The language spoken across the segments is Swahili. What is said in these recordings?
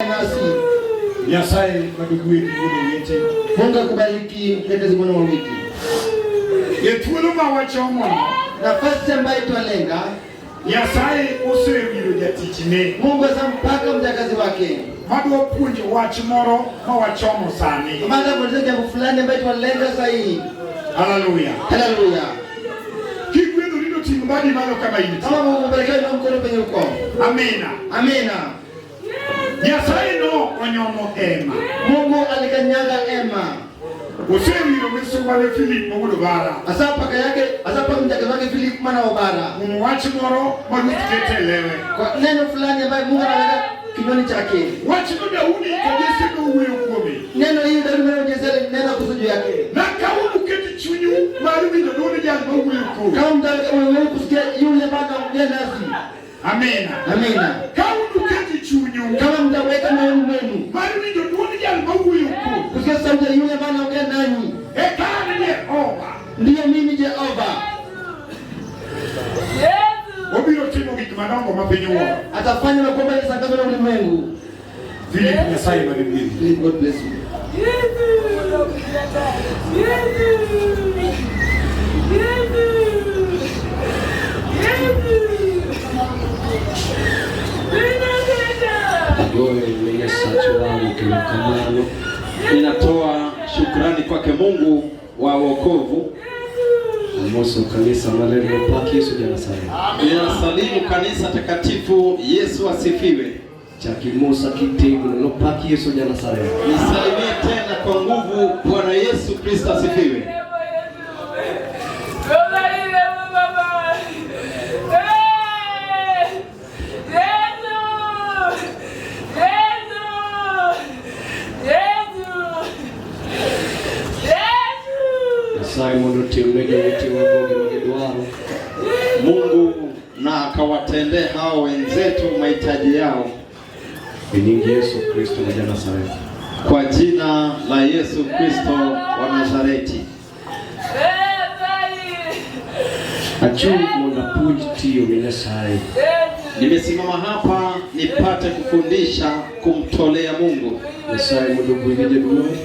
nasi. Nyasaye madugwedhi wuon owete. Mungu akubariki mpendezi mwana wa wiki. E thuolo ma wachomo, Nafasi ambayo twalenga, Nyasaye osewiro jatichne Mungu asampaka mjakazi wake madwa puonjo wach moro ma wachomo sani. maana kueleza jambo fulani ambayo twalenga sahihi. Haleluya. Haleluya! Kigwedhori to ting' badi malo kama intie. Kama Mungu mbarikiwe na mkono penye uko. Amina. Amina. Nyasaye no onyono hema. Mungu alikanyaga hema. Osewiro misumbane Philip ma wuod Obara. Asapaka yake, asapaka mjakazi wake Philip mwana wa Obara. Kuom wach moro ma Ruth keto e lewe. Kwa neno fulani ambayo Mungu anaweka kinywani chake. Wachno Daudi to Jesse nowuoyo kuome. Neno hili Daudi mwana wa Jesse alinena kuhusu juu yake. Na ka uket chunyu mar winjo dwond jal mawuoyo kuome. Kama mtaweka moyo wenu kusikia yule ambaye anaongea nasi. Amina. Amina. Ka uket chunyu Kama mtaweka moyoni mwenu mar winjo dwond jal mawuoyo kuome. kusikia sauti ya yule ambaye anaongea nanyi, Eka an Jehova. ndiyo mimi Jehova. Obiro timo gik madongo ma piny wuoro. Atafanya makubwa yasangazwe na ulimwengu. Philip Nyasaye madugwedhi. Please, God bless you. Agoyo ne Nyasacho wangu erokamano. Ninatoa shukrani kwake Mungu wa wokovu. Amoso kanisa maler opak Yesu ja-Nazareth. Ninasalimu kanisa takatifu, Yesu asifiwe. Chak imosa kitegno nopak Yesu ja-Nazareth. Nisalimie tena kwa nguvu, Bwana Yesu Kristo asifiwe. Nyasaye mondo otimne jowetewago gima gidwaro. Mungu na akawatendee hao wenzetu mahitaji yao E nying Yesu Kristo ma ja-Nazareth. kwa jina la Yesu Kristo wa Nazareti. Achung' mondo apuonj tiyo ne Nyasaye. Nimesimama hapa nipate kufundisha kumtolea Mungu. Nyasaye mondo ogwedhi jaduong'.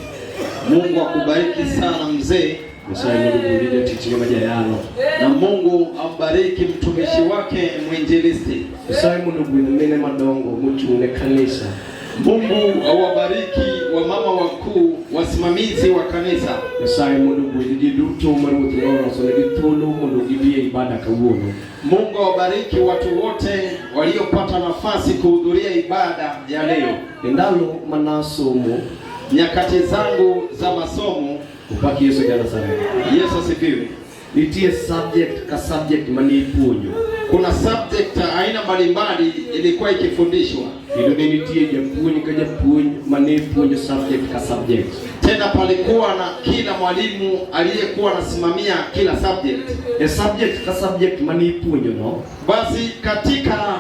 Mungu akubariki sana mzee, Nyasaye mondo ogwedhi jatichne ma jayalo. na Mungu ambariki mtumishi wake mwinjilisti. Nyasaye mondo ogwedh mine madongo mochung' ne kanisa. Mungu awabariki wamama wakuu, wasimamizi wa kanisa. Nyasaye mondo ogwedh ji duto ma Ruoth noloso negi thuolo mondo gibi e ibada kawuono. Mungu awabariki watu wote waliopata nafasi kuhudhuria ibada ya leo. E ndalo manasomo, Nyakati zangu za masomo, opak Yesu ja-Nazareth. Yesu asifiwe. Nitie subject ka subject mane ipuonjo. Kuna subject aina mbalimbali ilikuwa ikifundishwa. Kendo ne nitie japuonj ka japuonj mane puonjo subject ka subject. Tena palikuwa na kila mwalimu aliyekuwa anasimamia kila subject. E subject ka subject mane ipuonjo no, Basi katika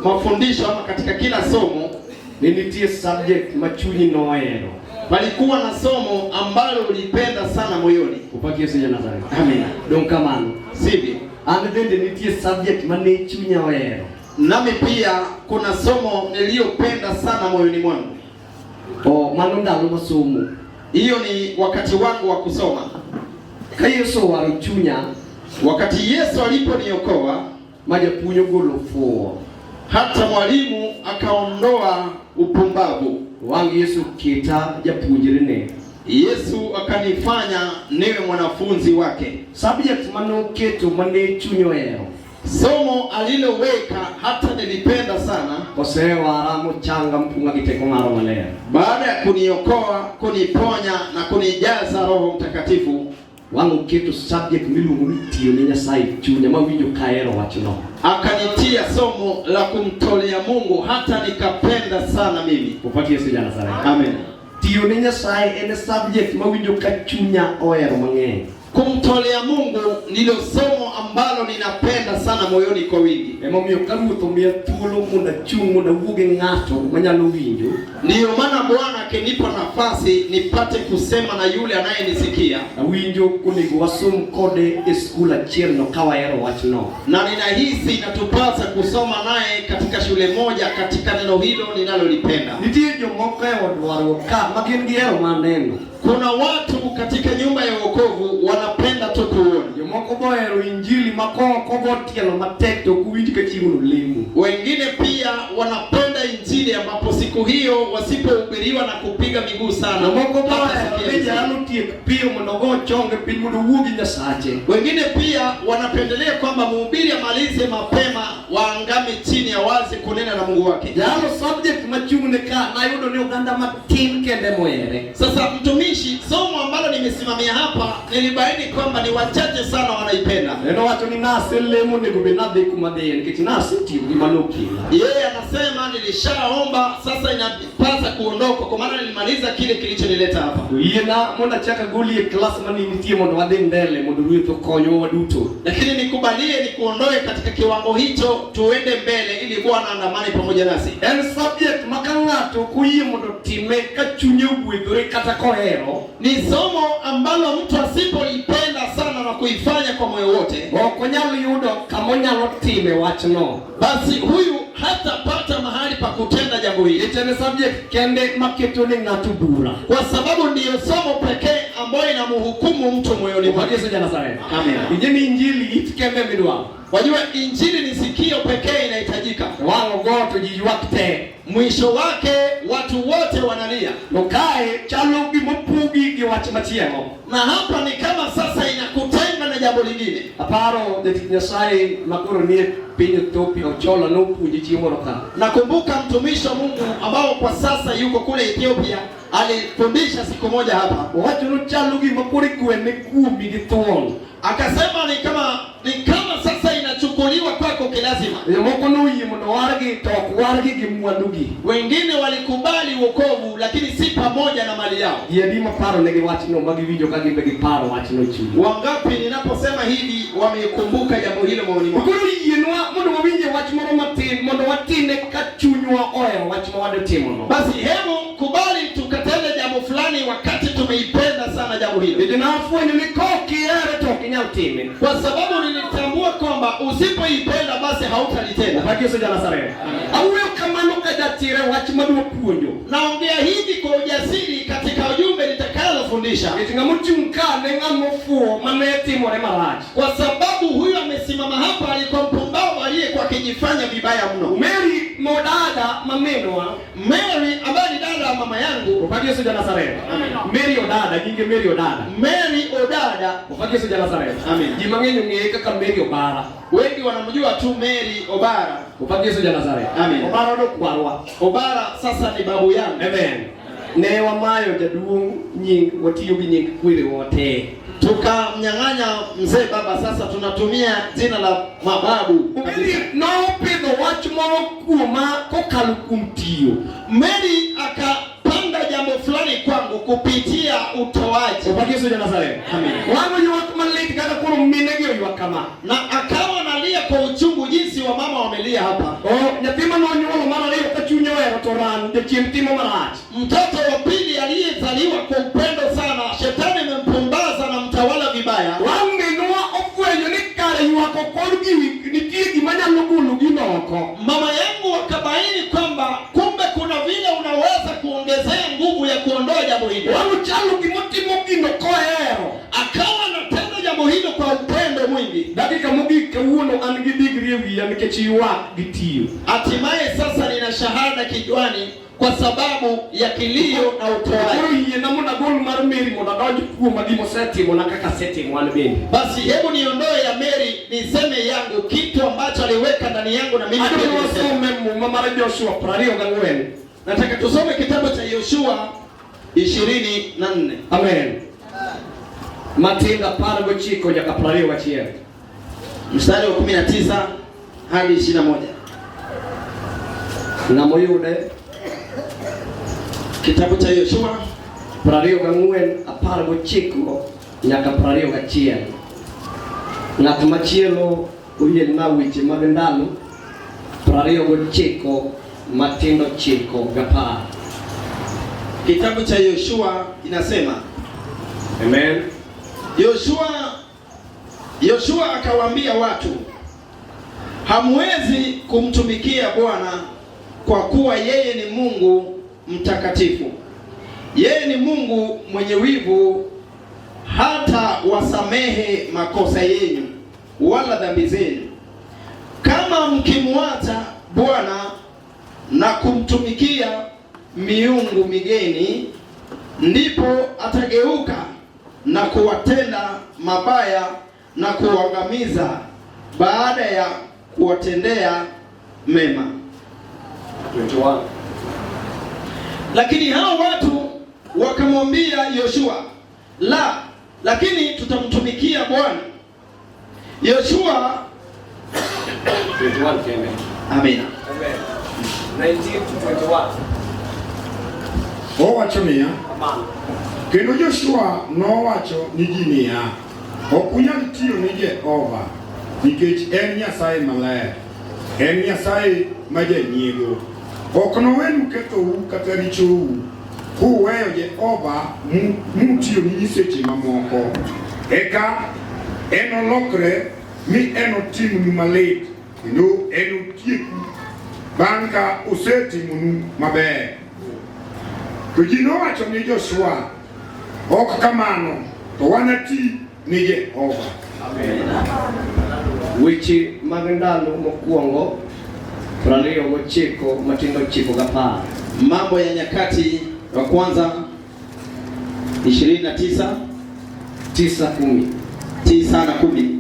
mafundisho ama katika kila somo ne nitie subject ma chunyi nohero. palikuwa na somo ambalo ulipenda sana moyoni. Opak Yesu ja-Nazareth. Amina. Dong kamano. Sivyo? An bende nitie subject mane chunya ohero. Nami pia kuna somo niliyopenda sana moyoni mwangu. O mano ndalo masomo. Hiyo ni wakati wangu wa kusoma. Ka Yesu owaro chunya Wakati Yesu aliponiokoa, ma japuonj ogolo fuwo, hata mwalimu akaondoa upumbavu. wang' Yesu keta japuonjrene. Yesu akanifanya niwe mwanafunzi wake. Subject manoketo mane chuny ohero Somo aliloweka hata nilipenda sana. osewara mochanga mopunga gi teko mar Roho Maler. Baada ya kuniokoa, kuniponya na kunijaza Roho Mtakatifu, Wang' oketo subject miluongo ni tiyo ne Nyasaye e chunya mawinjo kahero wachno. akanitia somo la kumtolea Mungu hata nikapenda sana mimi. Opak Yesu ja-Nazareth. Amen. Tiyo ne Nyasaye en subject mawinjo ka chunya ohero mang'eny. Kumtolea Mungu ndilo somo ambalo ninapenda sana moyoni kwa wingi. Emomiyo ka Ruoth omiya thuolo mondo achung' mondo awuo gi ng'ato manyalo winjo, Ndiyo maana Bwana akinipa nafasi nipate kusema na yule anayenisikia, awinjo konego wasom kode e skul achiel no ka wahero wachno. na ninahisi inatupasa kusoma naye katika shule moja katika neno hilo ninalolipenda. Nitie jomoko jomoko e od warruok ka ma gin gihero mana neno. Kuna watu katika nyumba ya wokovu wanapenda tu kuona. Jomoko bohero injili ma kogo tielo matek to ok uwinj ka chieng'no lemo. Wengine pia wanapenda injili ambapo siku hiyo wasipohubiriwa na kupiga miguu sana Jomoko bohero hawatasikia ni vizuri. jayalo otiek piyo mondo ogo chonge piny mondo owuo gi Nyasache. Wengine pia wanapendelea kwamba mhubiri amalize mapema, waangame chini awaze kunena na Mungu wake. Jayalo subject machung'ne ka nayudo ni oganda matin kende mohere. Sasa mtumishi, somo ambalo nimesimamia hapa nilibaini kwamba ni wachache sana wanaipenda. En owacho ni naselemo onego bed nadhi kuma dhiye nikech nasetiyo gima nokela. Yeye anasema nilishaomba, sasa inapasa kuondoka kwa maana nilimaliza kile kilichonileta hapa. To yiena mondo achak agoli e klas mane nitie mondo wadhi mbele mondo Ruoth okonywa waduto. Lakini nikubalie nikuondoe katika kiwango hicho, tuende mbele ili Bwana andamane pamoja nasi. En subject ma ka ng'ato ok oyie mondo otime ka chunye ogwedhore kata kohero, Ni somo ambalo mtu asipolipenda sana na kuifanya kwa moyo wote, ok onyal yudo kama onyalo time wachno. Basi huyu hatapata mahali pa kutenda jambo hili, Nikech en subject kende maketo ne ng'ato bura. Kwa sababu ndiyo somo pekee ambayo inamhukumu mtu moyoni Opak mwake. Yesu ja Nazareth. Amen. Ing'e ni injili it kende midwaro. Wajua, injili ni sikio pekee inahitajika, Wang' ogo to ji ywak te. Mwisho wake watu wote wanalia, To kae chalo gimopogi gi wach machielo. Na hapa ni kama sasa inakutenga na jambo lingine. Aparo jatich Nyasaye makoro nie piny Ethiopia Ochola nopuonje chieng' moro ka. Nakumbuka mtumishi wa Mungu ambao kwa sasa yuko kule Ethiopia alifundisha siku moja hapa, Owacho nochalo gima koro igwene kuomi gi thuon. Akasema ni kama sasa inachukuliwa kwako kilazima. Jomoko noyie mondo wargi to ok wargi gi mwandugi. Wengine walikubali wokovu lakini si pamoja na mali yao. Ji adi maparo negi wachno ma giwinjo ka gin be giparo wachno e chunygi. Wangapi ninaposema hivi wameikumbuka jambo hilo moyoni mwao? Koro yienwa mondo wawinje wach moro matin mondo watine ka chunywa ohero wach ma wadwa timono. Basi hebu kubali tukatende jambo fulani wakati tumeipenda sana jambo hilo, Bende nafwenyo ni kok ihere to ok inyal time. Kwa sababu nilitambua kwamba usipoipenda basi hautalitenda. Opak Yesu ja Nazareth. Awuoyo kamano ka jachir e wach madwa puonjo. Naongea hivi kwa ujasiri katika ujumbe nitakalofundisha, Nikech ng'ama ochung' ka ne ng'ama ofuwo mane timore marach. Kwa sababu huyu amesimama hapa alikuwa mpumbavu aliyekuwa akijifanya vibaya mno. Mary modada ma minwa. Mary ambaye ni dada wa mama yangu, Opak Yesu ja Nazareth. Mary Odada, nyinge Mary Odada. Mary Odada, Opak Yesu ja Nazareth. Amen. Ji mang'eny ong'eye kaka Mary Obara. Wengi wanamjua tu Mary Obara. Opak Yesu ja Nazareth. Amen. Obara nokwarwa. Obara sasa ni babu yangu. Amen. Ne wamayo jaduong' nying watiyo gi nying kwerewa te. Tukamnyang'anya mzee baba, sasa tunatumia jina la mababu. Mary nopidho wach moro kuoma kokalo kuom tiyo. Mary akapanda jambo fulani kwangu kupitia utoaji. Opak Yesu ja Nazareth. Amen. Wang'o ywak malit kaka koro minegi oywak kama. Na akawa analia kwa uchungu jinsi wamama wamelia hapa. O nyathi manonyuolo mar ariyo ka chunye ohero to ran jachien timo marach. Mtoto wa pili aliyezaliwa kwa upendo sana, shetani amempumbaza na mtawala vibaya. Wang' minwa ofwenyo ni kare ywak ok kod gi nitie gima nyalo golo gino oko. Mama yangu wakabaini kwamba kumbe kuna vile unaweza kuongezea nguvu ya kuondoa jambo hili. Wang' chalo gimotimo gino kohero. Akawa anatenda jambo hilo kwa upendo mwingi. Dakika mogik kawuono an gi degree e wiya nikech ywak gi tiyo. Hatimaye sasa nina shahada kichwani kwa sababu ya kilio na utoaji. Koro yiena mondo agol mar Mary mondo adonj kuoma gimosetimona kaka asetimo an bende. Basi hebu niondoe ya Mary niseme yangu, kitu ambacho aliweka ndani yangu na mimi pia Adwaro nilisema. wasome muma mar Joshua 24. Nataka tusome kitabu cha Yoshua 24. Amen. Matindo 19 nyaka 21. Mstari wa 19 hadi 21. Ng'ama oyude Kitabu cha Yoshua 24 19 nyaka 21. Ng'at machielo oyielna weche mag ndalo 29 matindo 9 gi 10. Kitabu cha Yoshua inasema, Amen. Yoshua akawaambia watu, hamwezi kumtumikia Bwana kwa kuwa yeye ni Mungu mtakatifu. Yeye ni Mungu mwenye wivu, hata wasamehe makosa yenu wala dhambi zenu. Kama mkimwacha Bwana na kumtumikia miungu migeni, ndipo atageuka na kuwatenda mabaya na kuangamiza baada ya kuwatendea mema. 21. Lakini hao watu wakamwambia Yoshua, la, lakini tutamtumikia Bwana. Yoshua, 21 kende. Amina. Amen. 19 to 21. Owacho niya, Amen. Kendo Joshua nowacho ni ji niya, ok unyal tiyo ni Jehova nikech en Nyasaye maler, en Nyasaye ma janyiego. Ok nowenu kethou kata richou, kuweyo Jehova mutiyo ni nyiseche mamoko. Eka enolokre mi enotimnu malit kendo enotieku bang' ka osetimonu maber. To ji nowacho ni Joshua, ok kamano, to wanati ni Jehova. Weche mag ndalo mokwongo 29 matindo 9 gi 10. Mambo ya Nyakati wa Kwanza 29 9 10. 9 na 10.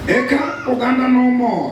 Eka oganda nomor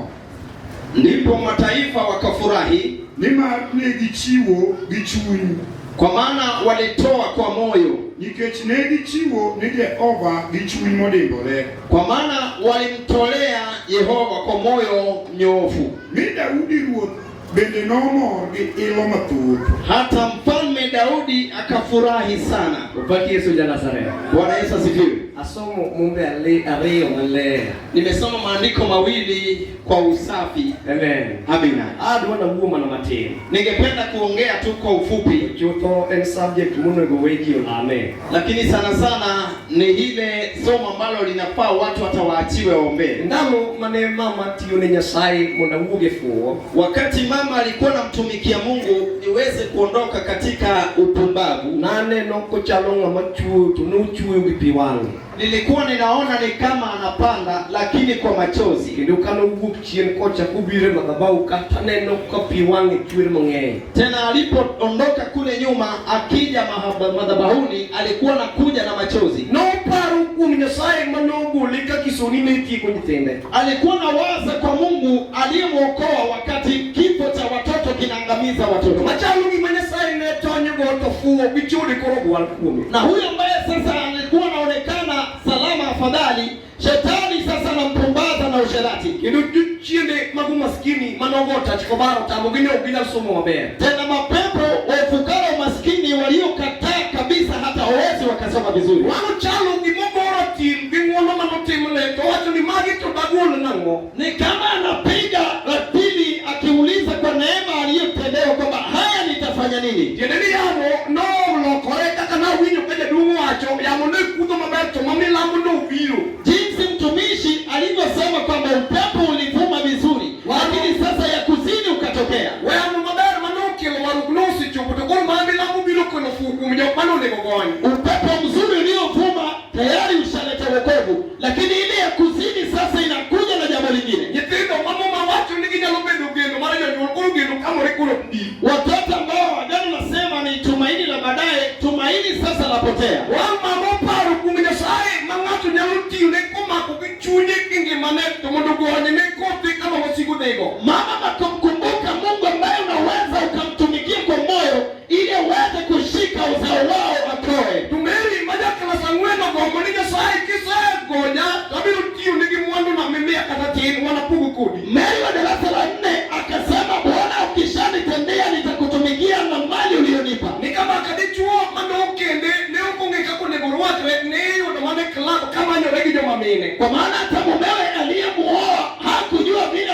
Ndipo mataifa wakafurahi, nimar ne gichiwo gi chuny, kwa maana walitoa kwa moyo, nikech ne gichiwo ni Jehova gi chuny modimbore. Kwa maana walimtolea Yehova kwa moyo mnyoofu. Mi Daudi ruoth bende nomor gi ilo mathoth. Hata mfalme Daudi akafurahi sana. Opak Yesu ja Nazareth. Bwana Yesu asifiwe. Asomo mumbe ariyo maler. Nimesoma maandiko mawili kwa usafi. Amen. Amina. Adwa nawuo mana matin. Ningependa kuongea tu kwa ufupi, Chutho en subject monego we ji olame. Lakini sana sana ni ile somo ambalo linafaa watu hata waachiwe waombee. Ndalo mane mama tiyo ne Nyasaye mondo awuog e fuwo, Wakati mama alikuwa namtumikia Mungu niweze kuondoka katika upumbavu, naneno kochalo ng'ama chuoyo to nochuoyo gi pi wang'e. Nilikuwa ninaona ni kama anapanda lakini kwa machozi. Kendo kanowuok chien kocha kobiro e madhabahu ka taneno ka pi wang'e chwer mang'eny. Tena alipoondoka kule nyuma akija madhabahuni alikuwa nakuja na machozi. Noparo kuom Nyasaye manogole ka kisoni ne tieko nyithinde. Alikuwa na waza kwa Mungu aliyemwokoa wakati kifo cha watoto kinaangamiza watoto. Machalo gima Nyasaye ne tonyogo to fuwo gi chode koro gwal kuome. Na huyo ambaye sasa alikuwa anaonekana salama afadhali, shetani sasa anampumbaza na usherati. Kendo jochiende mag umaskini manogo tach kobaro otamogi ni ok ginyal somo maber. Tena mapepo wa ufukara, umaskini waliokataa kabisa, hata hawezi wakasoma vizuri. Wang' chalo gimogoro til gi ng'uono manotimne to wacho ni magi to dagol nang'o. Ni kama anapiga ratili akiuliza kwa neema aliyotendewa kwamba haya nitafanya nini? Tiende ni yamo nolokore kaka nawinjo ka jaduong' wacho yamo ne kudho maber to ma milambo nobiro. Jinsi mtumishi alivyosema kwamba upepo ulivuma vizuri, lakini sasa ya kusini ukatokea. Yamo maber manokelo warruok nosechopo to koro ma milambo biro kelo fuwo kuom jok manonego gony. Upepo mzuri uliovuma tayari ushaleta wokovu, lakini ile ya kusini sasa inakuja na jambo lingine. Nyithindo ma muma wacho ni ginyalo bedo geno mar jonyuol koro geno kamore koro ok bi. Watoto ambao agano nasema ni tumaini la baadaye, tumaini sasa lapotea. Wang' mama oparo kuom Nyasaye ma ng'ato nyalo tiyone komako gi chunye gi ngimane to mondo gonye ne kothe kama wasigu dhigo. Mama nakumkumbuka Mungu ambaye unaweza ukamtumikia kwa moyo ili aweze kushika uzao wao atoe. To Mary ma jaklas 4 ogombo ni Nyasaye kisegonya to abiro tiyone gi mwanduna mimiya kata tin wanapog kodi. Mary wa darasa la 4 akasema, Bwana, ukishanitendea nitakutumikia na mali ulionipa. Ni kama dichuo manokende ne ok ong'e kaka onego orwakre ne iyudo mana e club kamanyore gi joma mine. Kwa maana hata mumewe aliyemuoa hakujua vile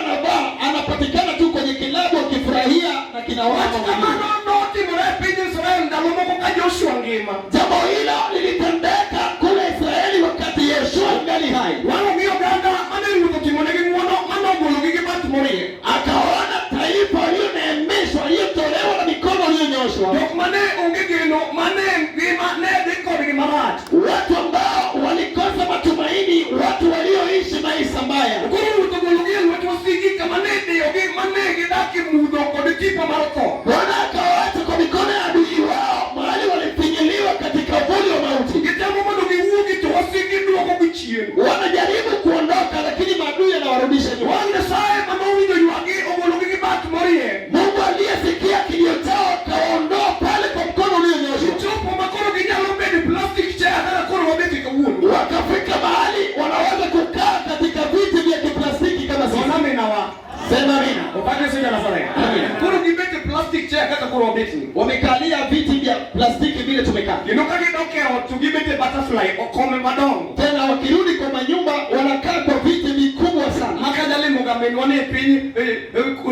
na wao Wach wengine. Kamano notimore e piny Israel ndalo moko ka Joshua ngima. Jambo hilo lilitendeka kule Israeli wakati Yeshua angali hai. Wang' omi oganda mane ruoth otimonegi ng'wono manogologi gi bat morie. Akaona taifa walioneemeshwa, waliotolewa na mikono iliyonyoshwa, Jok mane onge geno mane ngima ne dhi kodgi marach. Watu ambao walikosa matumaini, watu walioishi maisha mbaya. Koro ruoth ogologi e lwet wasigi kama ne diyogi mane gidak e mudho kod tipo mar tho. Bwana akawaacha kwa mikono ya adui wao, mahali walifinyiliwa katika uvuli wa mauti. Gitemo mondo giwuogi to wasigi duokogi chien. Wanajaribu kuondoka, lakini maadui anawarudisha nyuma. Wang' Nyasaye manowinjo ywakgi ogologi gi bat morie. Mungu aliyesikia kilio chao akawaondoa pale kwa mkono ulionyoshwa. Gichopo ma koro ginyalo bedo e plastic chair kaka koro wabete kawuono. Wakafika mahali wanaweza kukaa katika viti vya kiplastiki kama sisi. Gona minawa. Sema amina. Opak Yesu ja-Nazareth. Amina. Koro gibet e plastic chair kaka koro wabetni. Wamekalia viti vya plastiki vile tumekaa. Kendo ka gidok e ot to gibet e butterfly okome madongo. Tena wakirudi kwa manyumba wanakaa kwa viti vikubwa sana, Ma ka jalimoga minwa ni e piny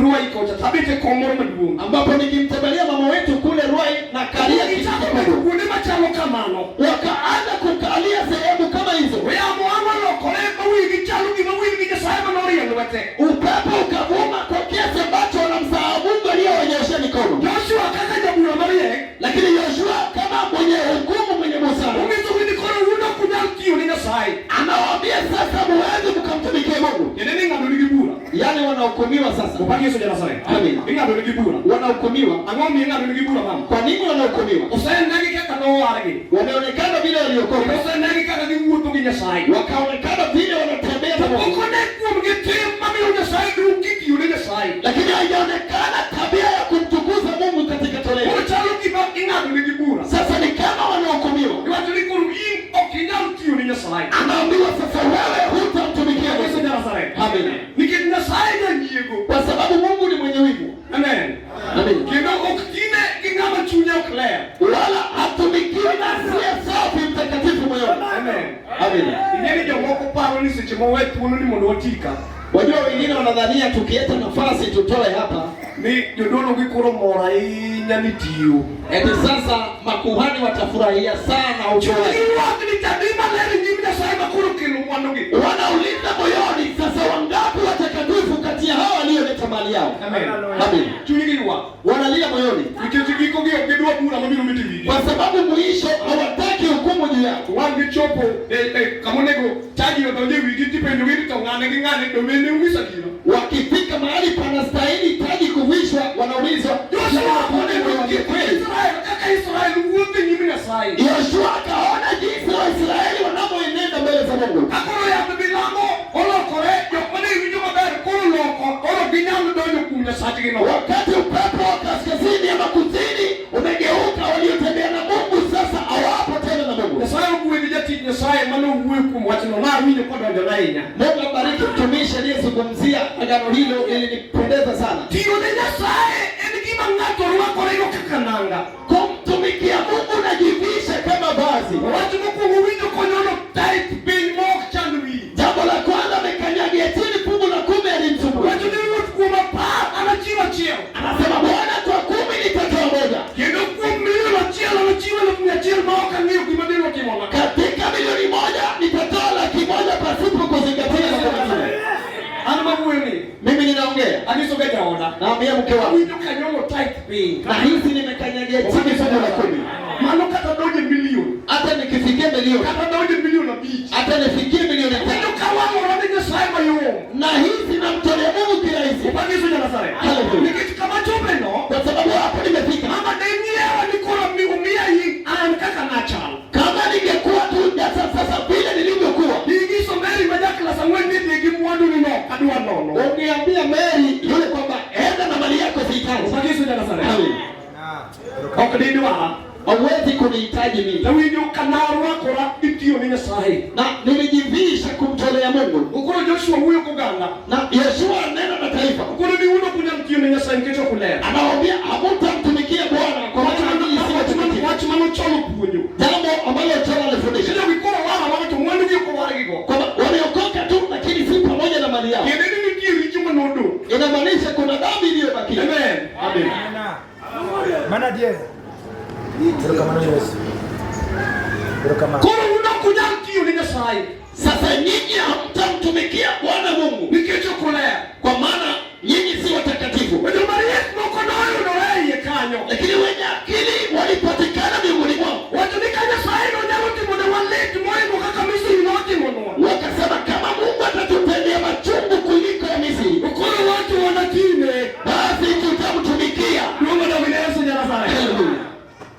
Ruai kocha tabet e kom moro maduong'. Ambapo nikimtembelea mama wetu kule Ruai na kalia kiti Gichako bedo kikubwa. Kuonde machalo kamano. Wakaanza kukalia sehemu kama hizo. Yamo ang' olokore ma wigi chalo gima wil gi Nyasaye manorie lwete. Upepo ukavuma kwa kiasi ambacho wanamsahau Mungu aliyewanyoshea mikono. Joshua kaka jabura mariek Lakini Yoshua kama mwenye hukumu, mwenye busara, onyisogi ni koro un ok unyal tiyo ne Nyasaye. Anawaambia sasa, muwezi mkamtumikie Mungu. Tiende ni ing'ado nigi bura. Yaani wanahukumiwa sasa. Opak Yesu ja-Nazareth. Amina. Ing'ado nigi bura. Wanahukumiwa. Ang'o miyo ing'ado nigi bura mama? Kwa nini wanahukumiwa? Osenegi kaka nowargi. Wameonekana vile waliokoka, Kendo osenegi kaka giwuotho gi Nyasaye. Wakaonekana vile wanatembea To na pok Mungu, one kuomgi tim mamiyo Nyasaye duong' kitiyo ne Nyasaye. Lakini haijaonekana tabia ya kumtukuza Mungu katika toleo. Koro chalo gima ing'ado nigi bura. Sasa ni kama wanahukumiwa. Iwacho ni koro in ok inyal tiyo ne Nyasaye. Anaambiwa sasa, wewe hutamtumikia Yesu Mungu. ja-Nazareth. Amina. Nikech Nyasaye janyiego. Kwa sababu Mungu ni mwenye wivu. Amen. Amina. Kendo ok tine gi ng'ama chunye ok ler. Wala hatumikiwi na asiye safi mtakatifu moyoni. Amen. Amina. Ing'e ni jomoko paro ni seche mowe thuolo ni mondo watika Wajua wengine wanadhania tukieta nafasi tutoe hapa, ni jodolo gi koro mor ahinya ni tiyo. Eti sasa makuhani watafurahia sana utoaji. Giywak ni tadi maler e nyim Nyasaye ma koro kelo mwandugi. Wanauliza moyoni, sasa wangapi watakatifu kati ya hawa walioleta mali yao? Amen. Amina. Chunygi ywak. Wanalia moyoni Nikech gikogi ok gidwa bura mabiro bet e wigi. Kwa sababu mwisho hawataki hukumu juu yao. To wang' gichopo e kamonego taji odonjo e wigi tipenjogi ni to ng'ane gi ng'ane to bende ung'iso adiera. Wakifika mahali panastahili taji kuvishwa, wanaulizwa Joshua "Je, oneno ni kit kweli?" Israel kaka Israel wuotho e nyim Nyasaye. Yoshua akaona jinsi Waisraeli wanavyoenenda mbele za Mungu. Ka koro yamb milambo olokore jok mane winjo maber koro loko koro ginyal donjo kuom Nyasachgino. Wakati upepo wa kaskazini ama kusini umegeuka, waliotembea na Mungu sasa hawapo tena na Mungu. Nyasaye ogwedhi jatich Nyasaye mane owuoyo kuom wachno nawinjo kodonjona ahinya. Mungu abariki mtumishi aliyezungumzia agano hilo, lilinipendeza sana. Tiyo ne Nyasaye en gima ng'ato rwakorego kaka nanga. Kumtumikia Mungu najivisha kama vazi. Wach mokwongo winjo konyono tait piny ma ok chand wiyi. Jambo la kwanza amekanyagia chini fungu la 10 alimsumbua. Wacho ni ruoth kuom 10 anachiw achiel. Anasema Bwana, kwa 10 nitatoa moja. Kendo kuom milion 1 anachiw 100,000 ma ok ang'eyo gima biro timona. Katika milioni 1 nitatoa 100,000 pasipo kuzingatia mambo mengine. An mawuoyo ni Mimi ninaongea. Anyiso ga jaoda. Naambia mke wangu. Awinjo kanyono tait piny. Nahisi nimekanyagia chini fungu la 10. Mano kata donje milion. Hata nikifikia milioni. Kata donje milion 5. Hata nifikie milioni 5. Awinjo kawang'ora ne Nyasaye mayom. Nahisi namtolea Mungu kirahisi. Opak Yesu ja-Nazareth. Haleluya. Nikech kama chope no. Kwa sababu hapo nimefika. Mama de ng'iewa ni koro omiya yi an kaka nachal. Kama ningekuwa tu sasa vile nilivyokuwa. Inyiso Mary ma ja klas 4 ni dhi gi mwandu ni no adwa nono. Ungeambia Mary yule kwamba enda na mali yako sihitaji. Opak Yesu ja-Nazareth. Amen. Ok didwara. Hauwezi kunihitaji mimi. Nawinjo ka narwakora itiyo ne Nyasaye. Na nilijivisha kumtolea Mungu. Koro Joshua wuoyo koganda. Na Yoshua anena na taifa. Koro ni un ok unyal tiyo ne Nyasaye nikech ok uler. Anawaambia hamtamtumikia Bwana kwa maana ninyi si watakatifu. Wach manocholo puonjo. Jambo ambalo Yoshua alifundisha. Kendo gikoro wara wara to mwandu gi ok owargigo. Kwamba wameokoka tu lakini si pamoja na mali yao. Tiende ni nitie richo manodong'. Ina Inamaanisha kuna dhambi iliyobakia. Amen. Amen. Mana adier. Erokamano Yesu. Erokamano. Koro un ok unyal tiyo ne Nyasaye Sasa nyinyi hamtamtumikia Bwana Mungu nikech ok uler. kwa maana nyinyi si watakatifu. To joma riek moko noyudore e iye kanyo. Lakini wenye akili walipatikana miongoni mwao, Wacho ni ka Nyasaye nonyalo timo ne lit moingo kaka Misri notimonwa. Wakasema kama Mungu atatutendea machungu kuliko ya Misri, To koro wacho wanatime. Basi tutamtumikia. Luongo dog ne Yesu Nyasaye. Haleluya.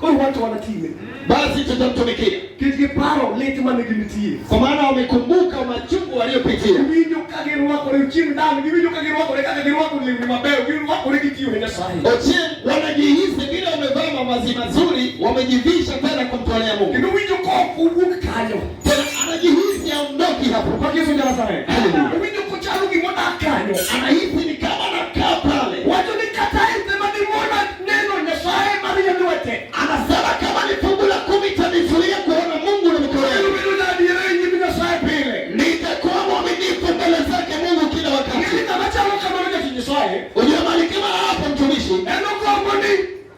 Koro wacho wanatime. Basi tutamtumikia, Nikech giparo lit mane ginitie. Kwa maana wamekumbuka machungu waliopitia. Giwinjo ka girwakore chieng' dan, giwinjo ka girwakore kaka girwako lewni mabeyo, girwakore gitiyo ne Nyasaye. Ochieng, wanajihisi vile wamevaa mavazi mazuri, wamejivisha tena kumtolea Mungu. Kendo winjo ka ok owuok kanyo. Tena anajihisi aondoki hapo. Pak Yesu Nyasaye. Haleluya. Owinjo kochalo gimodak kanyo. Anahisi ni kama anakaa pale. Wacho ni kata ente madimona neno Nyasaye mar lwete. Anasema kama ni fungu la 10 itanizuia kuona Mungu na mikono Kendo yangu. bedo jaadiera e nyim Nyasaye pile. Nitakuwa mwaminifu mbele zake Mungu kila wakati. Ng'eni ng'ama chalo kamano jatich Nyasaye. Unajua mahali kama hapo mtumishi, En ogombo ni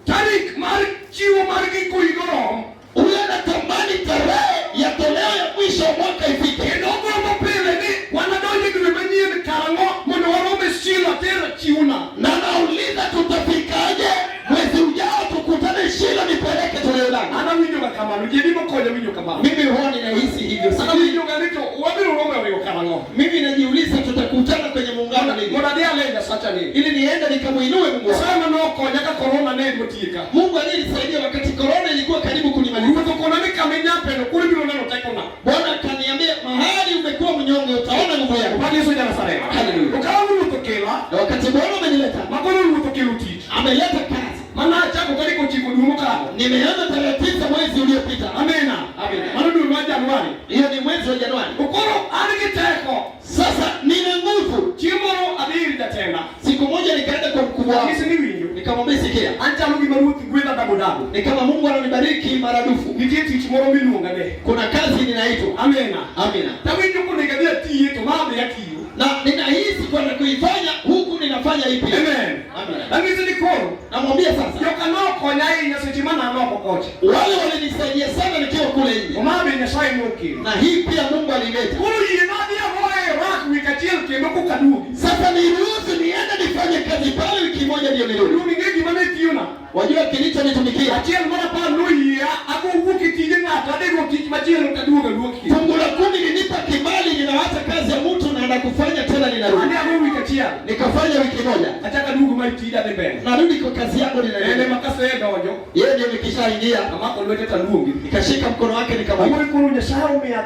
tarik mar chiwo mar giko higa orom. Huyo anatamani tarehe ya toleo ya mwisho wa mwaka ifike. Kendo ogombo pile ni wanadonjo e dwe manyien karang'o mondo warom e Shilo ater chiwona. Na anauliza tutafikaje mwezi ujao tukutane Shilo nipeleke toleo langu. An awinjo ga kamano, ji adi mokonya winjo kamano. Mimi huwa ninahisi hivyo. An Sijui awinjo ga ni to wabiro romo e riwo karang'o. mimi najiuliza tutakutana kwenye muungano lini? Mondo adhi ale Nyasacha ni. Ili niende nikamuinue Mungu wangu. Nyasaye manokonya ka korona ne motieka. Mungu aliyenisaidia wakati korona ilikuwa karibu kunimaliza. Ruoth okona ni kama inyapeno koro ibiro neno tekona. Bwana akaniambia mahali umekuwa mnyonge utaona nguvu yangu. Pak Yesu Nyasaye. Haleluya. To ka ruoth okela, Na wakati Bwana amenileta, makoro ruoth okelo tich. Ameleta kazi. Mana achako tarik 9 dwe mokalo. Nimeanza tarehe 9 mwezi uliopita. Amina. Amina. Mano dwe mar Januari. Hiyo ni mwezi wa Januari. To koro an gi teko. Sasa nina nguvu. Chieng' moro adhi ir jatenda. Siku moja nikaenda kwa mkubwa wangu. Anyise ni winjo. Nikamwambia sikia. An chalo gima ruoth gwedha double double. Ni kama Mungu ananibariki maradufu. Nitie tich moro miluonga ne. Kuna kazi ninaitwa. Amina. Amina. Tawinjo konego adhi atiye to ma adhi atiyo. Na ninahisi kwenda kuifanya huku ninafanya ipi. Amen. Amina. Anyise ni koro. Namwambia sasa. Joka nokonya ahinya seche mane an oko kocha. Wale walinisaidia sana nikiwa kule nje. To ma be Nyasaye nokelo. Na hii pia Mungu alileta. Koro yie nadhi agoye Iraq wik achiel kendo koka aduogi. Sasa niruhusu niende nifanye kazi pale wiki moja ndio nirudi. Duong' ing'e gima ne tiyona. Wajua kilichonitumikia. Achiel mar apar noyia ago wuok e tije ng'ato adhi go tich machielo taduogo aduoki. Fungu la 10 linipa kibali, ninaacha kazi ya mtu naenda kufanya tena ninarudi. Adhi ago wik achiel. Nikafanya wiki moja. Achako aduogo ma tija dhi mbele. Narudi kwa kazi yangu ninaendelea. Ene ma kasedonjo. Yeye ndio nikishaingia. Amako lwete taluongi. Nikashika mkono wake nikamwita. Amoro koro Nyasaye omiyo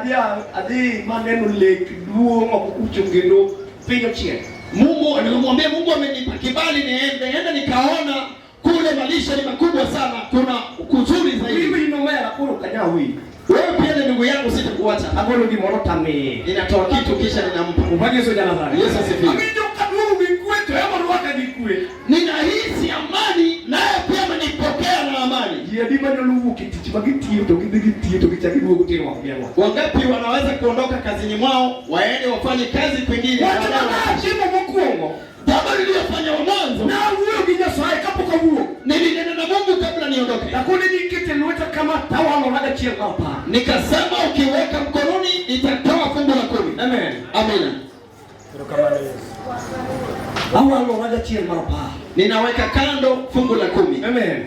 adhi maneno lek duong' oko kucho kendo piny ochiek. Mungu nilimwambia Mungu amenipa kibali niende nikaona kule malisho ni makubwa sana, kuna kuzuri zaidi. Mimi inomera koro kanya wi. Wewe pia ni ndugu yangu, sitakuacha. Agolo gimoro tamiye. Ninatoa kitu kisha ninampa. Opak Yesu ja-Nazareth. Yesu asifiwe. Awinjo kaduogo gi kwe to ema orwaka gi kwe. Ninahisi amani, naye pia amenipokea na amani. Ji adi manyalo wuok e tich ma gitiyo to gidhi gitiyo to gichako giduogo to irwako gi ang'o? Wangapi wanaweza kuondoka kazini mwao waende wafanye kazi kwingine? Wach mane atimo mokwongo. Jambo niliyofanya wa mwanzo. Nawuoyo gi Nyasaye kapok awuok. Nilinena na Mungu kabla niondoke. Nakone ni ikete lweta kama tawalora gachiel mar apar. Nikasema ukiweka mkononi nitatoa fungu la 10. Amen. Amina. Erokamano Yesu. Awalora gachiel mar apar. Ninaweka kando fungu la 10. Amen.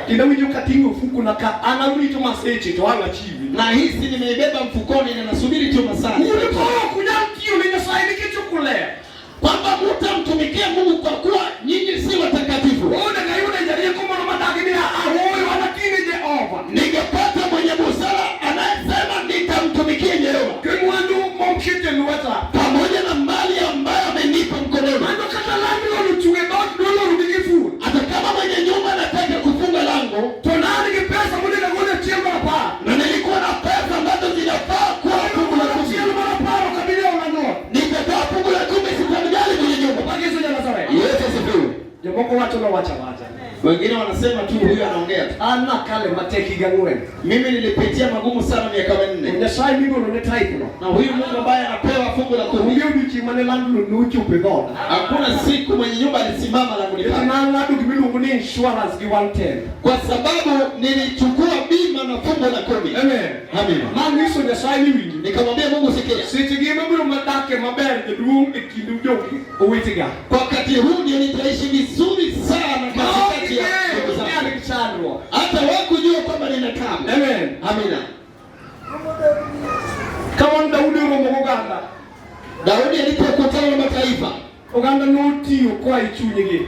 Kendo awinjo kating'o ofuko na ka an arito maseche to ang' achiwi. Nahisi nimeibeba mfukoni na nasubiri tu masaa. Un koro ok unyal tiyo ne Nyasaye nikech ok uler. Kwamba mtamtumikia Mungu kwa kuwa nyinyi si watakatifu. Onego ayude jarieko moro madagi ni aoyo anatine Jehova. Ningepata mwenye busara anayesema nitamtumikia Jehova. Gi mwandu mokete lweta. Pamoja na mali ambayo amenipa mkononi. Mano kata landlord ochung' e dhoot doloro gi kiful. Hata kama mwenye nyumba anataka kufunga lango, To ne an gi pesa monego agol achiel mar apar. Na nilikuwa na pesa ambazo zinafaa kuwa fungu la 10. Achiel mar apar ok abi dewo landlord. Nitatoa fungu la 10, sitamjali mwenye nyumba. Opak Yesu ja-Nazareth. Yesu asifiwe. Jomoko wacho nowacho awacha. Wengine wanasema tu huyu anaongea tu. An nakale matek higa 4. Mimi nilipitia magumu sana miaka 4. Nyasaye migolo ne tithe no. Na huyu Mungu ambaye anapewa fungu la 10, Onge odiochieng' mane landlord nochopo e dhoda. hakuna siku mwenye nyumba alisimama na Nikech kunipata, nang'ado gimiluongo ni insurance gi 110. kwa sababu nilichukua bima na fungu la 10. Amen. Amina. Manyiso Nyasaye ni winji. Nikamwambia Mungu, sikia, Seche gi ema madake maber jaduong' e kind jogi owetega. kwa wakati huu ndio nitaishi vizuri sana katikati ya ndugu Ni zangu, an gi chandruok. hata wakujua kwamba nina tabu. Amen. Amina. Ka wan Daudi oromo goganda, Daudi alipokutana na mataifa, oganda notiyo koa e chunygi.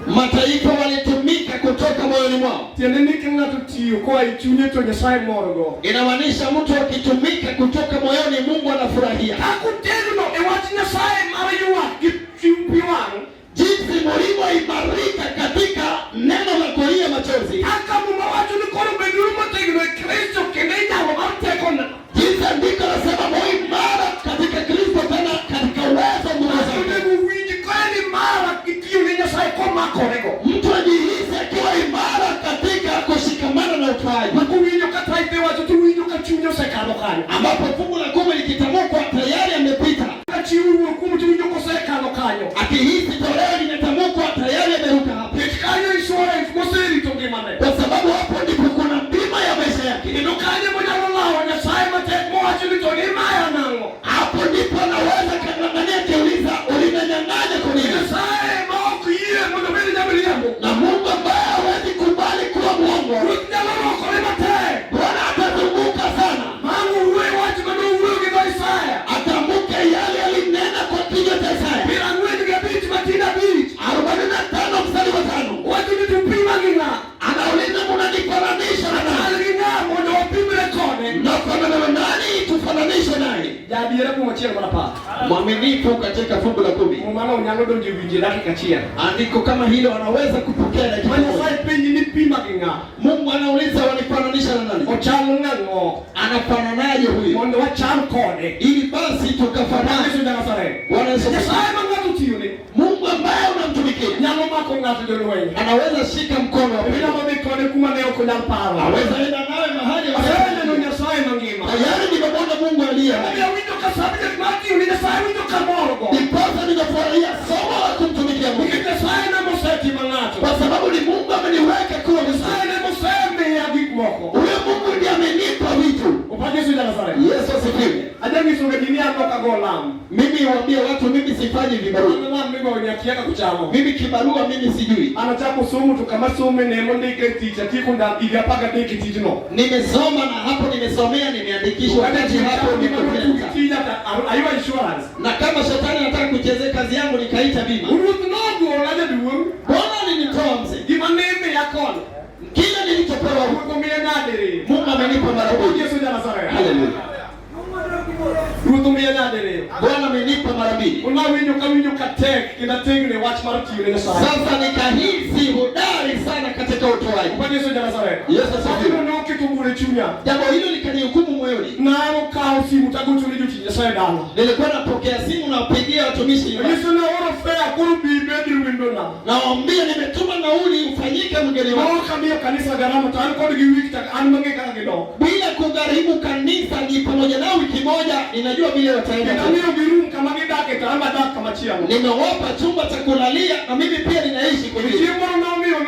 mataifa walitumika kutoka moyoni mwao. Tiende ni ka ng'ato tiyo koa e chunye to Nyasaye morgo. Inamaanisha mtu akitumika kutoka moyoni, Mungu anafurahia. Kaka otegno e wach Nyasaye mar ywak gi pi wang', Jinsi mulivyoimarika katika neno la kulia machozi, kaka Muma wacho ni koro beduru motegno e Kristo kendo e nyalo mar tekone. jinsi andiko nasema muimara katika Kristo, tena katika uwezo wa nguvu zake. Onego winj ka en imara kitiyo ne Nyasaye komakorego. Mtu ajihisi akiwa imara katika kushikamana na utoaji, Ma kowinjo ka tithe wacho to winjo ka chunye osekalo kanyo. ambapo fungu la 10 likitamkwa tayari amepita. Ka chiwruok kuom to winjo kosekalo kanyo. Akihisi toleo linatamkwa tayari ameruka hapo, Nikech kanyo insurance moserito ngimane. kwa sababu hapo ndipo kuna bima ya maisha yake. Kendo kanyo monyalo lawo Nyasaye matek mowacho ni to nimaya nang'o. Hapo ndipo anaweza kang'ang'ania akiuliza, ulimenyang'anya kwa nini? Nyasaye ma ok yie mondo obed jamiriambo. Na Mungu ambaye hawezi kubali kuwa mwongo, Ruoth nyalo rokore matek. Bwana atazunguka sana, Mang owuoyo wach mane owuoyo gi dho Isaya. atamke yale alinena kwa kinywa cha Isaya 45 matin 5. 45 mstari wa 5, Owacho ni to pima gi ng'a? anauliza munanifananisha na nani? Chal gi ng'a mondo wapimre kode? Nafanana na nani tufananishe naye? Jaadiera kuom achiel mar 10. Mwaminifu katika fungu la 10. Mumano nyalo donjo e winje dakika achiel. Andiko kama hilo anaweza kupokea dakika Ma moja. Nyasaye penji ni pima gi ng'a? Mungu anauliza wanifananisha na nani? Ochal ng'ang'o Anafananaje huyu? mondo wachal kode. Ili basi tukafanana. Yesu ja-Nazareth. Bwana Yesu asifiwe. Nyasaye ma ng'ato tiyone Mungu ambaye unamtumikia nyalo mako ng'ato jolweny. anaweza shika mkono wa Inyalo dhi kode kuma ne ok onyal paro. aweza enda nawe mahali Aseneno ambapo- Nyasaye mangima. tayari nimemwona Mungu aliye hai. Omiyo awinjo ka subject mar tiyo ne Nyasaye winjo kamorgo. Ndiposa ninafurahia somo la kumtumikia Mungu, Nikech Nyasaye ne mosetimo ng'ato. kwa sababu ni Mungu ameniweka kuwa mzuri. Nyasaye ne mosemiya gik moko. Huyo Mungu ndiye amenipa vitu. Opak Yesu ja-Nazareth. Yesu asifiwe. Ajanyiso ga ji ni an ok ago lam. Mimi waambie watu, mimi sifanyi vibarua. An lam migoyo ni akia kaka uchamo. Mimi kibarua mimi sijui. An achako somo to kama some ne mondike e tich atieko ndalo higa 13 e tijno. Nimesoma na hapo nimesomea, nimeandikishwa wakati hapo nimepeleka. Tija aywa insurance. Na kama shetani anataka kuchezea kazi yangu, nikaita bima. Ruoth nogola jaduong'. Bwana alinitoa mzee, Gima ne imiya kono. kile nilichopewa huko Ruoth omiya nyadiriyo. Mungu amenipa mara Opak moja. Yesu ja-Nazareth. Haleluya. Ruoth omiya nyadiriyo. Bwana amenipa mara mbili. Unawinjo ka winjo ka tek kendo ategno e wach mar tiyo ne Nyasaye. Sasa nikahisi hodari sana katika utoaji. Opak Yesu ja-Nazareth. Yesu asifiwe. Wachno noketo bura e chunya. Jambo hilo likanihukumu moyoni. Nakawo simu tagocho ne jotich Nyasaye dala. Nilikuwa napokea simu nawapigia watumishi nyumbani. Nyiso ne aoro fare koro bi ibed e wendona. Nawaambia nimetuma nauli ufanyike mgeni wangu Ma ok amiyo kanisa garama to an kodgi wik to an mang'e kaka gidok. bila kugharimu kanisa. Ni pamoja nao wiki moja, ninajua vile wataenda. Kendo amiyogi room kama gidake to an be adak kamachielo. Nimewapa chumba cha kulalia na mimi pia ninaishi kwa hiyo. Chieng' moro nomiyo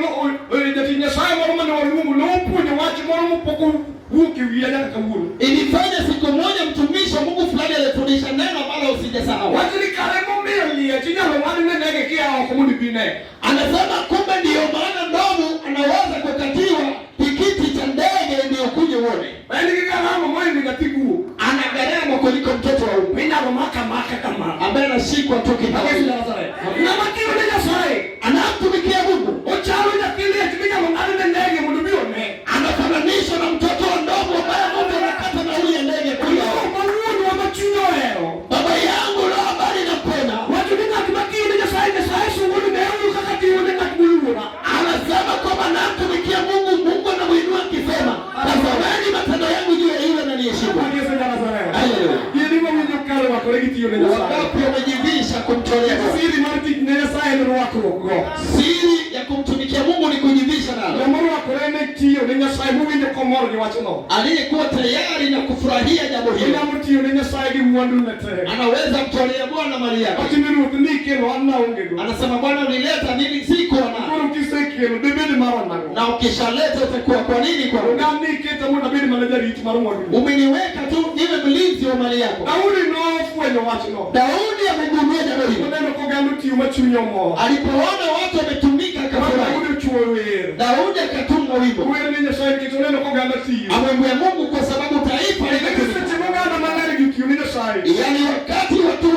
jatich Nyasaye moro mane waluongo nopuonjo wach moro mopok owuok e wiya nyaka kawuono. Ilifanya siku moja mtumishi wa Mungu fulani alifundisha neno ambalo usijasahau. Wach ni kare momiyo liech inyalo ng'ad ne ndege kia oko mondo ibi ine. Anasema kumbe ndiyo maana ndovu anaweza kukatiwa tikiti cha ndege ndio ukuje uone. En gi garama mohingo nyathi guo. Ana gharama kuliko mtoto wa ume Inyalo maka maka kama. ambaye anashikwa tu Yesu kikawaida. ja-Nazareth. Ng'ama tiyo ne Nyasaye Anamtumikia Mungu, ochalo nyathi liech minyalo ng'ad ne ndege mondo obi one. anafananishwa na mtoto wa ndovu ambaye mtu anakata nauli ya ndege kuja. Roho ma wuonwa ma chunye ohero. Baba yangu roho habari nampenda, Wacho ni ng'at matiyo ne Nyasaye, Nyasaye sungo ni neuru kaka tiyo ne ng'at moluora. anasema kwamba namtumikia Mungu, Mungu anamuinua akisema, tazameni matendo yangu juu ya yule ananiheshimu. Yesu ja-Nazareth. Haleluya. Yeni mawinjo kare rwakore gi tiyo ne Nyasaye. Wangapi wamejivisha kumtolea Mungu? Siri mar tich ne Nyasaye en rwakruok go. Siri ya kumtumikia Mungu ni kujivisha. nalo. Ng'ama orwakore ne tiyo ne Nyasaye mowinjo komor gi wachno. Aliyekuwa tayari na kufurahia jambo hilo Onyalo tiyo ne Nyasaye gi mwandune te. anaweza mtolea Bwana mali yake. Wacho ni ruoth ni ikelo an naonge go. Anasema Bwana, ulileta mimi sikuwa nayo, Koro kisekelo dibed mara nang'o? na ukishaleta utakuwa kwa nini kwa Ogan ni iketa mondo abed mana jarit mar mwanduni. Umeniweka tu niwe mlinzi wa mali yako. Daudi nofwenyo wachno. Daudi amegundua jambo hilo Oneno koganda otiyo ma chunye omor. alipoona watu wametumika, Ma akafurahi. Daudi ochuoyo wer. Daudi akatunga wimbo, Wer ne Nyasaye nikech oneno koganda tiyo. amwambia Mungu kwa sababu taifa Kendo limetumika. seche moganda maler gi otiyo ne Nyasaye. Yaani wakati watu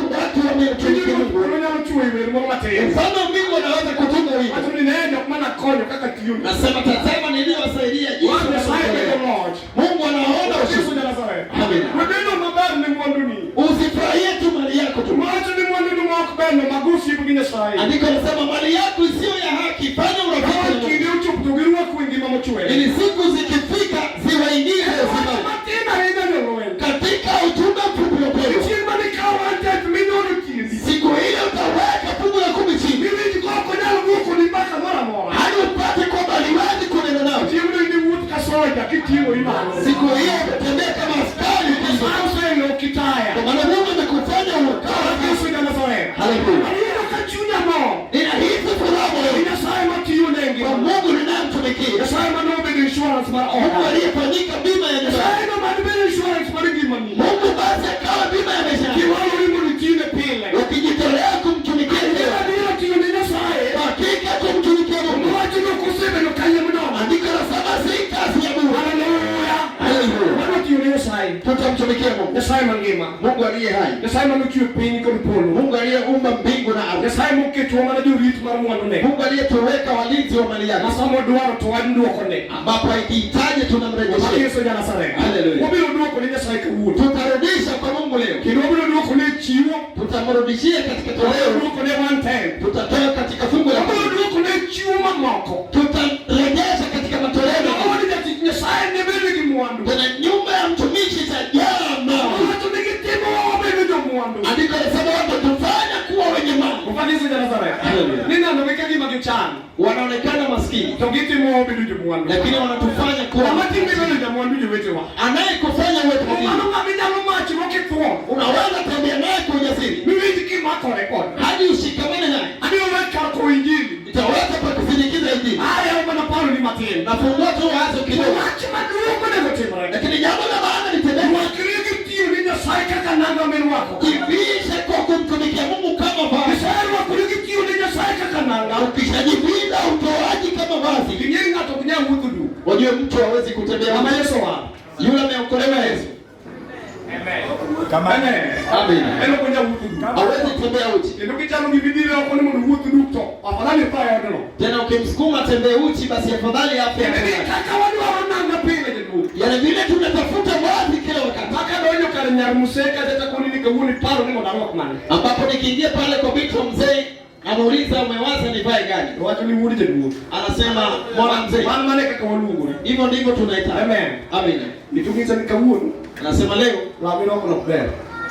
wamemtumikia Mungu, Onyalo chuoyo wer moro matin. mfalme wa mbingu anaweza kutunga wimbo, Wacho ni ne jok manakonyo kaka tiyo. nasema tazama, niliyowasaidia jinsi Wach Nyasaye wanavyotolea. bedo loch. Mungu anaona Yesu ushindi. ja Nazareth. Amina. Webedo maber ne mwanduni. Usifurahie tu mali yako tu. Wacho ni mwanduni ma ok berno mag osiep gi Nyasaye. Andiko linasema mali yako isiyo ya haki, fanya urafiki Ka na Mungu, kinde ochopo to girwako e ngima mochwere. ili siku zikifika ziwaingize uzimani. Matin ahinya jolweny. Katika ujumbe mfupi wa Petro, Chieng' mane ikawo one tenth minyono tiendi. siku ile utaweka fungu la 10 chini Miwinj ka ok onyal wuokoni mbaka moro amora. hadi upate kwamba aliwezi kunena nawe. Chieng'no in iwuoth ka soja kiting'ori malo. Siku hiyo utatembea kama askari ukizo. Nyasaye oselo kitaya. Kwa maana Mungu amekufanya ukawa. Yesu ja Nazareth. Haleluya. Awinjo ka chunya mor. Ninahisi furaha Ni moyoni Nyasaye matiyo ne kwa ngima. Mungu ninayemtumikia, Nyasaye manobedo insurance mar Mungu oda. aliyefanyika bima ya nyumba. Nyasaye no mabedo insurance mar ngimani. Mungu basi akawa bima ya maisha yako. Kiwalori mondo itine pile. Ukijitolea kumtumikia Adier yeye, adier tiyo ne Nyasaye. hakika kumtumikia Mungu. Wacho ni ok osebedo kayiem nono. Andiko nasema si kazi ya bure. Haleluya. Haleluya. Mano tiyo ne Nyasaye. Tutamtumikia Mungu, Nyasaye mangima. Mungu aliye hai, Nyasaye manochwe piny kod polo. Mungu aliyeumba mbingu na ardhi, Nyasaye moketowa mana jorit mar mwandune. Mungu aliyetuweka walinzi wa mali yake, Ma sama odwaro to wadwokone. ambapo akihitaji tunamrejeshea. Yesu ja Nazareth. Haleluya. Wabiro dwoko ne Nyasaye kawuono. Tutarudisha kwa Mungu leo, Kendo wabiro dwoko ne chiwo. tutamrudishia katika Wabiro toleo, dwoko ne one tenth. tutatoa katika fungu la Wabiro kumi, dwoko ne chiwo mamoko. tutarejesha katika matoleo mengine. Od jatich Nyasaye ne bedo gi mwandu. Tena nyumba ya mtumishi itajaa mali. Wacho ni gitimo wabedo jomwandu. Andiko linasema watatufanya kuwa wenye mali. Opak Yesu ja Nazareth. Haleluya. Ni neno gi ka gima gichan. Wanaonekana maskini, To gitimo wabedo jomwandu. lakini wanatufanya kuwa. Ng'ama timo bedo jamwandu jowetewa. Anayekufanya uwe tajiri, Mano ng'ama inyalo machgo kithuon. unaweza tembea naye kwa ujasiri Miwinj kimakore kode. hadi ushikamane naye. Abiro wek kar kowo injili. Itaweza pa kusindikiza injili. Ayawo mana paro ni matin. Nafungua tu wazo To kidogo, wach maduong' monego timre. lakini jambo la maana litendeke. Rwakri gi tiyo ni Nyasaye kaka nanga mirwako. Jivishe kwa kumtumikia Mungu kama vazi. Nyasaye rwakori gi tiyo ni Nyasaye kaka nanga. Ukishajivinda utoaji kama vazi, Ing'e ni ng'ato ok nyal wuotho duk. wajue mtu hawezi kutembea Ng'ama uchi. Yesu owaro. Yule ameokolewa Yesu, Kamano. Amen. amina, En ok onyal wuotho duk. hawezi kutembea uchi. Kendo kichalo gi midhiro oko ni mondo owuoth duk to afadhali itho e odno. Tena ukimsukuma tembee uchi, basi afadhali afe. Kendo ni afadhali. kaka wadwaro nanga pile jaduong'. Yaani vile tunatafuta vazi kila wakati, Kaka donjo kar nyar Museka kata koni ni kawuono iparo ni mondo arwak mane. ambapo nikiingia pale kwa binti wa mzee anauliza umewaza nivae gani? To wacho ni wuod jaduong'. Anasema mwana mzee. Wan mane kaka waluongore. Hivyo ndivyo tunaitaka. Amen. Amina. Nikung'isa ni kawuono Anasema leo law mirwako ok ber.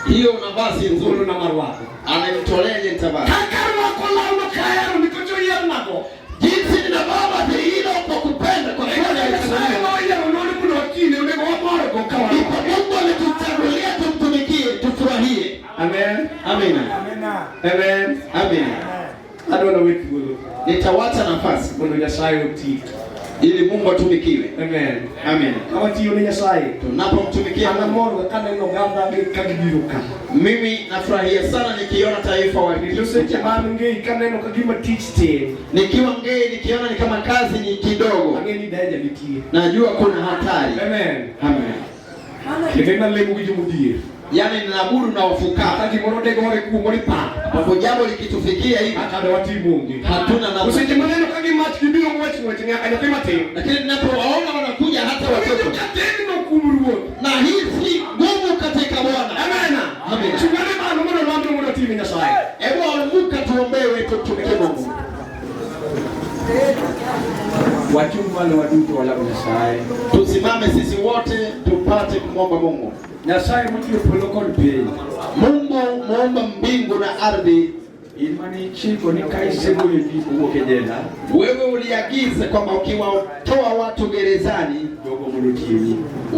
hiyo unavaa si nzuri, Golo na marwako. anamtolea je nitavaa. Kaka arwako lawno kahero nikech oyiernago. Jinsi ninavaa vazi hilo kwa kupenda, kwa kweli Nyasaye alichaguliwa. noyiero ni mondo watine onego wamorgo ka Ndipo warwako. Mungu alituchagulia tumtumikie, tufurahie. Amen. Amina. Amina. Amen. Amina. Adwa nawe thuolo Nitawacha nafasi mondo Nyasaye oti. ili Mungu atumikiwe. Amen. Amina. Ka watiyo ne Nyasaye, Tunapomtumikia an Mungu, amor ka aneno oganda gi ka gibiro ka. mimi nafurahia sana nikiona taifa Kendo seche wa ma an ng'eyi kaneno ka gima tich tin, nikiwa ngei, nikiona ni kama kazi ni kidogo, ang'e ni danger nitie. najua kuna hatari. Amen. Amen. Kendo nalemo gi jomodhier. Yaani ninaabudu na Kata wafukara, gimoro degore kuomwa ni pa, ambapo jambo likitufikia hivi kata da watim onge. hatuna To namna. seche maneno ka gimach gibiro ng'wech ng'wech nyaka nyathi matin. Lakini ninapowaona wanakuja hata Winjo watoto, ka tegno kuom Ruoth. na hisi nguvu katika Bwana. Amen. Amen. Chungane malo mondo lamno mondo otim ne Nyasaye. Hebu amuka tuombewe, tutumikie Mungu. Wachung' malo waduto walam Nyasaye. Tusimame sisi wote tupate kumwomba Mungu. Nyasaye mochweyo polo kod piny. Mungu muumba mbingu na ardhi, In mane ichiko ni ka isegolo ji owuok e jela, Wewe uliagiza kwamba ukiwatoa watu gerezani, jogo mondo otiyoni.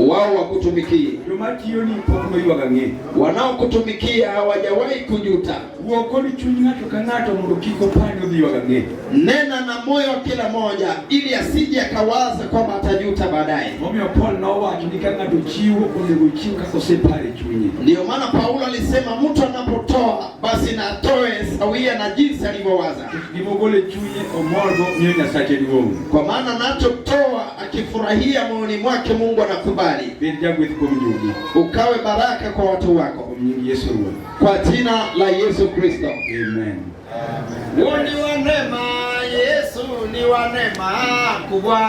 Wao wakutumikie. Joma tiyoni pok noywago ang'e. Wanaokutumikia hawajawahi kujuta. Wuo kod chuny ng'ato ka ng'ato mondo kik opar ni odhi ywago ang'e. Nena na moyo wa kila moja ili asije akawaza kwamba atajuta baadaye. Momiyo Paul nowacho ni ka ng'ato chiwo onego ochiw kaka oseparo e chunye. Ndiyo maana Paulo alisema mtu anapotoa basi na atoe sawia na jinsi alivyowaza, Gima ogolo e chunye omorgo miyo Nyasache duong'. kwa maana anachotoa akifurahia moyoni mwake Mungu anakubali. Bed jagweth kuom jogi. Ukawe baraka kwa watu wako, Kuom nying Yesu Ruoth. kwa jina la Yesu Kristo. Amen. Huu ni wa neema, Yesu ni wa neema kubwa.